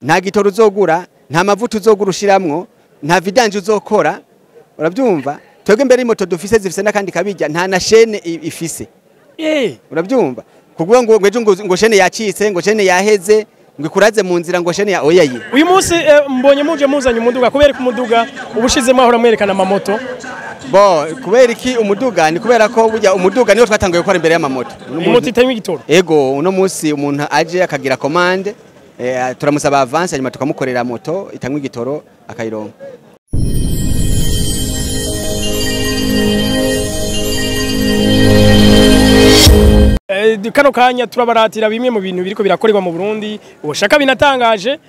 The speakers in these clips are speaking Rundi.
Nta gitoro uzogura, nta mavuta uzogura ushiramwo, nta vidange uzokora. Urabyumva? Twebwe mbere imoto dufise zifise n'akandi kabijya, nta na chaîne ifise. Urabyumva? Kuvuga ngo ejo ngo chaîne yacitse, ngo chaîne yaheze, ngo ikuraze mu nzira, ngo chaîne ya oya ye. Uyu munsi mbonye muje muzanye umuduga. Kubera ko umuduga ubushize mwahora mwerekana amamoto. Bo, kubera iki umuduga? Ni kubera ko burya umuduga niwo twatanguye gukora imbere y'amamoto. Imoto itanywa igitoro. Ego, uno munsi umuntu aje akagira commande, turamusaba avance, hanyuma tukamukorera moto itanywa igitoro akayironka. Kano kanya turabaratira bimwe mu bintu biriko birakorerwa mu Burundi, ushaka binatangaje,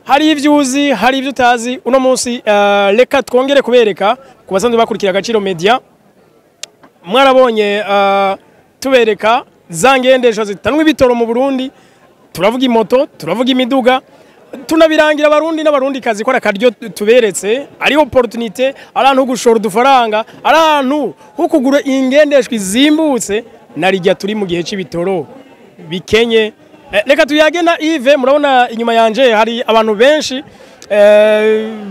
hari ivyo uzi, hari ivyo utazi. Uno munsi reka twongere kubereka ku basanzwe bakurikira Agaciro Media. Mwarabonye tubereka za ngendesho zitanwa ibitoro mu Burundi, turavuga imoto, turavuga imiduga, tunabirangira abarundi n'abarundi kazi ko akaryo tuberetse ari opportunité, ari ahantu ho gushora udufaranga, ari ahantu ho kugura ingendeshwa izimbutse, narijya turi mu gihe c'ibitoro bikenye. Reka tuyage na Yves. Murabona inyuma yanje hari abantu benshi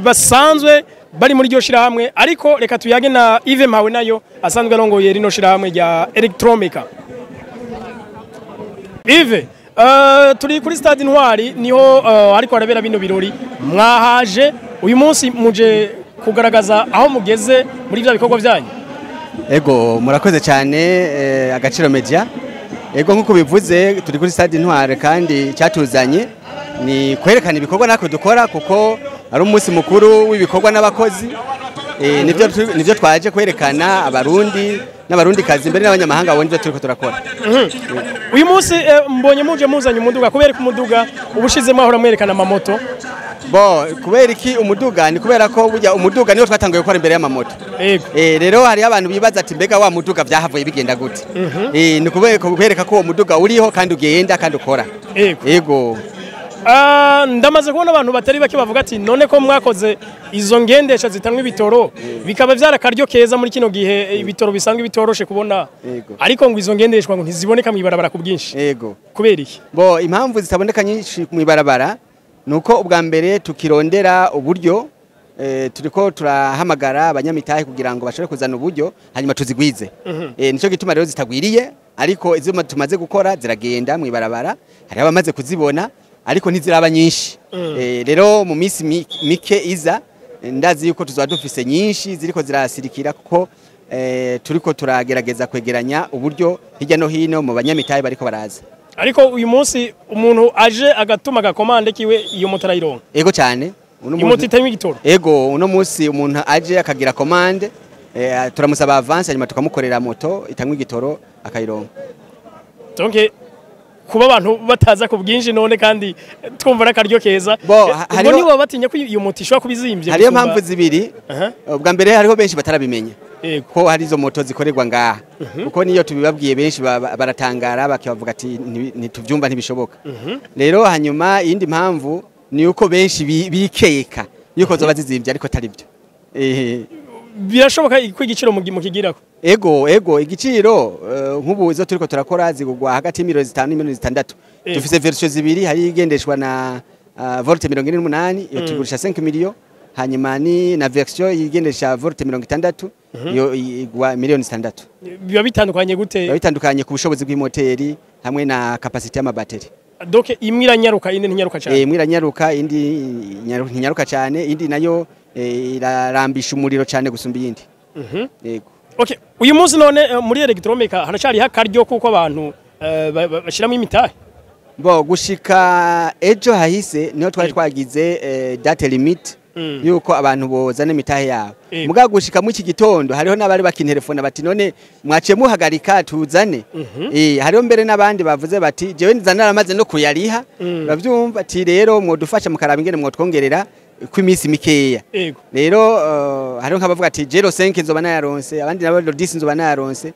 basanzwe bari muri iryo shirahamwe, ariko reka tuyage na Yves Mpawe nayo asanzwe arongoye rino shirahamwe rya Electromeca. Yves, turi kuri Stade Intwari, niho ariko harabera bino birori. Mwahaje uyu munsi muje kugaragaza aho mugeze muri bya bikorwa byanyu. Ego, murakoze cyane, Agaciro Media. Ego, nkuko bivuze, turi kuri Stade Intwari, kandi cyatuzanye ni kwerekana ibikorwa natwe dukora, kuko ari umunsi mukuru w'ibikorwa n'abakozi. Nivyo twaje kwerekana abarundi n'abarundi kazi mbere n'abanyamahanga babone ivyo turiko turakora. Uyu munsi mbonye muje muzanye umuduga. Kubera ko umuduga ubushize mwahora mwerekana amamoto. Bo, kubera iki umuduga? Ni kubera ko burya umuduga niwo twatanguye gukora imbere y'amamoto. Rero hariho abantu bibaza ati mbega wa muduga vyahavuye bigenda gute? Ni kubera ko uwo muduga uriho kandi ugenda kandi ukora. Ego. Ndamaze kubona abantu batari bake bavuga ati none ko mwakoze izo ngendesha zitanwa ibitoro, bikaba vyarakaryo keza muri kino gihe ibitoro bisanzwe bitoroshe kubona, ariko ngo izo ngendeshwa ngo ntiziboneka mw'ibarabara ku bwinshi. Kubera iki? Bo, impamvu zitaboneka nyinshi mw'ibarabara nuko ubwa mbere tukirondera uburyo, turiko turahamagara abanyamitahe kugira ngo bashobore kuzana uburyo hanyuma tuzigwize. Nico gituma rero zitagwiriye, ariko izo tumaze gukora ziragenda mw'ibarabara, hari abamaze kuzibona, ariko ntiziraba nyinshi. Rero mu minsi mike iza ndazi yuko tuzaba dufise nyinshi ziriko zirasirikira, kuko turiko turagerageza kwegeranya uburyo hirya no hino mu banyamitahe bariko baraza. Ariko uyu munsi umuntu aje agatuma agakomande kiwe, iyo moto arayironka. Ego cyane. Uno moto itanywa igitoro. Ego, uno munsi umuntu aje akagira commande, turamusaba avance, hanyuma tukamukorera moto itanywa igitoro akayironka. Donc kuba abantu bataza ku bwinshi none kandi twumva n'akaryo keza, ubwo nibo batinya ko iyo moto ishobora kubizimbye. Hariyo mpamvu zibiri. Ubwa mbere hariho benshi batarabimenya ko hari izo moto zikorerwa ngaha, kuko niyo tubibabwiye benshi baratangara bakavuga ati ntituvyumva, ntibishoboka. Rero hanyuma iyindi mpamvu ni uko benshi bikeka yuko zoba zizimbye, ariko atari byo. Birashoboka ko igiciro mukigirako? Ego, igiciro nk'ubu izo turiko turakora zigugwa hagati y'imiliyoni 5 n'imiliyoni 6. Dufise version zibiri, hari igendeshwa na volt 48, iyo tugurisha 5 millions, hanyuma ni na version igendesha volt 60, iyo igwa miliyoni 6. Biba bitandukanye gute? Biba bitandukanye ku bushobozi bw'imoteri hamwe na capacity y'amabateri. Donc imwe iranyaruka indi ntinyaruka cyane. Imwe iranyaruka indi ntinyaruka cyane, indi nayo irarambisha umuriro cyane gusumba iyindi. Yego. Okay, uyu munsi none muri Electromeca haracari hakaryo kuko abantu bashiramo imitahe. Bo, gushika ejo hahise niho twari twagize date limit yuko abantu bozana imitahe yabo. Mugabo gushika mu iki gitondo hariho n'abari bakintelefona bati none mwaciye muhagarika tuzane. Hariho mbere n'abandi bavuze bati jewe nzana naramaze no kuyariha. Bavyumva ati rero mwodufasha mukaraba ingene mwotwongerera ku iminsi mikeya. Rero hariho nk'abavuga ati jero 5 nzoba nayaronse, abandi nabo 10 nzoba nayaronse.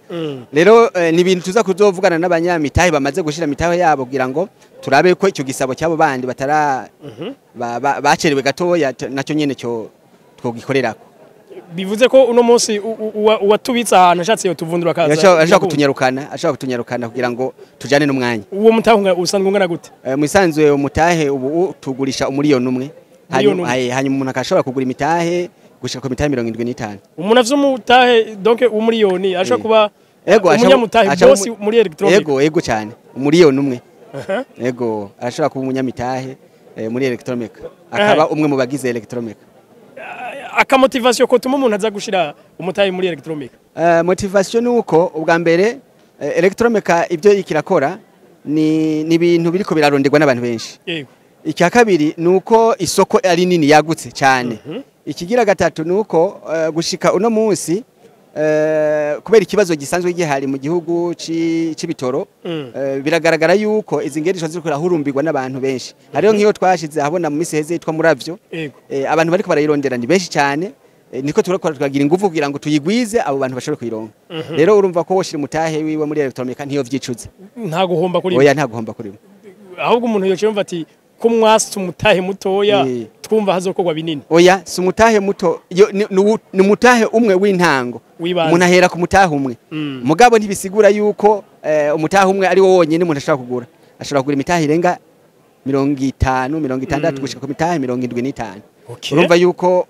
Rero ni ibintu tuza kuzovugana n'abanyamitahe bamaze gushira mitahe yabo kugira ngo turabe ko icyo gisabo cyabo bandi batara bacerewe gatoya nacyo nyene cyo twogikorerako. Bivuze ko uno munsi uwatubitse ahantu ashatse yotuvundura akaza. Ashobora kutunyarukana, ashobora kutunyarukana kugira ngo tujane n'umwanya. Uwo mutahe usanzwe ungana gute? Musanzwe umutahe ubu tugurisha 1,000,000. Hanyuma umuntu akashobora kugura imitahe gushika ku mitahe 75. Umuntu afite umutahe donc 1,000,000 ashobora kuba umunyamutahe boss muri electronic. Yego, yego cyane. 1,000,000. Yego, arashobora kuba umunyamitahe muri electronic. Akaba umwe mu bagize electronic. Aka motivation ko tuma umuntu aza gushira umutahe muri electronic. Motivation nuko ubwa mbere electronic ibyo ikirakora ni ibintu biriko biraronderwa n'abantu benshi. Yego. Icya kabiri nuko isoko ari nini yagutse cyane. Ikigira gatatu nuko gushika uno munsi kubera ikibazo gisanzwe gihari mu gihugu c'ibitoro, biragaragara yuko izi ngendeshwa ziriko rahurumbirwa n'abantu benshi. Hariho nk'iyo twashize ahabona mu misi heze yitwa Muravyo, abantu bariko barayirondera ni benshi cyane, niko turakora tukagira ingufu kugira ngo tuyigwize abo bantu bashobore kuyironka. Rero urumva ko woshira umutahe wiwe muri electronic ntiyo vyicuze. Nta guhomba kuri. Oya, nta guhomba kuri. Ahubwo umuntu yoce yumva ati ko mwasi umutahe mutoya twumva hazokorwa binini. Oya, si umutahe muto, ni umutahe umwe w'intango. Umuntu ahera ku mutahe umwe. Mugabo ntibisigura yuko umutahe umwe ari wo wonyene umuntu ashobora kugura. Ashobora kugura imitahe irenga 50, 60 gushika ku mitahe 75. Urumva yuko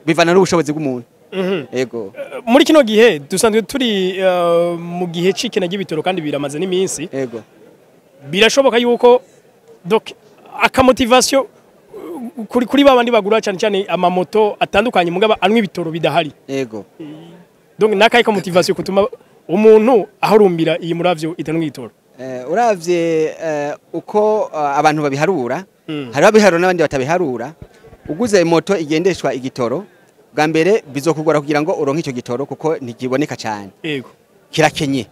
bivana n'ubushobozi bw'umuntu. Yego. Muri kino gihe dusanzwe turi mu gihe cikena gibitoro kandi biramaze n'iminsi. Yego. Birashoboka yuko donc aka motivation kuri babandi bagura cyane cyane amamoto atandukanye mugaba anwe ibitoro bidahari. Yego. Donc nakaye ka motivation kutuma umuntu ahurumbira iyi Muravyo itanwe igitoro. Uravye uko abantu babiharura, hari ababiharura n'abandi batabiharura. Uguze moto igendeshwa igitoro, bwa mbere bizokugora kugira ngo uronke ico gitoro kuko ntigiboneka cyane. Yego. Kirakenye.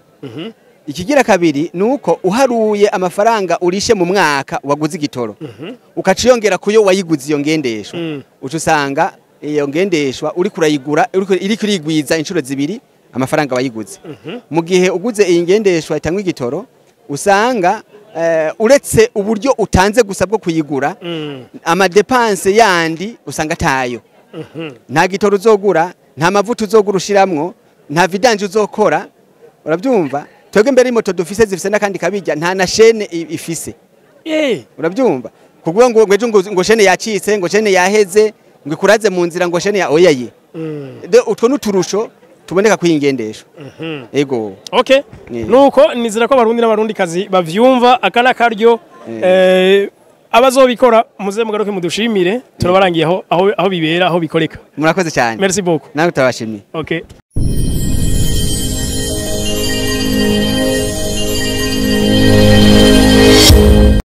Ikigira kabiri nuko uharuye amafaranga urishe mu mwaka waguze igitoro, ukaciyongera kuyo wayiguze iyo ngendeshwa, uca usanga iyo ngendeshwa uri kurayigura iri kurigwiza inshuro zibiri amafaranga wayiguze. Mu gihe uguze iyi ngendeshwa itangwa igitoro, usanga uretse uburyo utanze gusa bwo kuyigura, amadepanse yandi usanga tayo. Nta gitoro uzogura, nta mavuta uzogura ushiramwo, nta vidange uzokora, urabyumva? Twebwe mbere imoto dufise zifise nakandi kabijya nta na chaîne ifise. Urabyumva? Kuvuga ngo ejo ngo chaîne yacitse, ngo chaîne yaheze, ngo ikuraze mu nzira ngo chaîne ya oya ye. Utwo nuturusho tuboneka kwingendesho. Ego. Okay. Nuko nizera ko abarundi n'abarundi kazi bavyumva akana karyo, abazobikora muze mugaruke mudushimire, turabarangiye aho bibera, aho bikoreka. Murakoze cyane. Merci beaucoup. Nawe tabashimiye. Okay.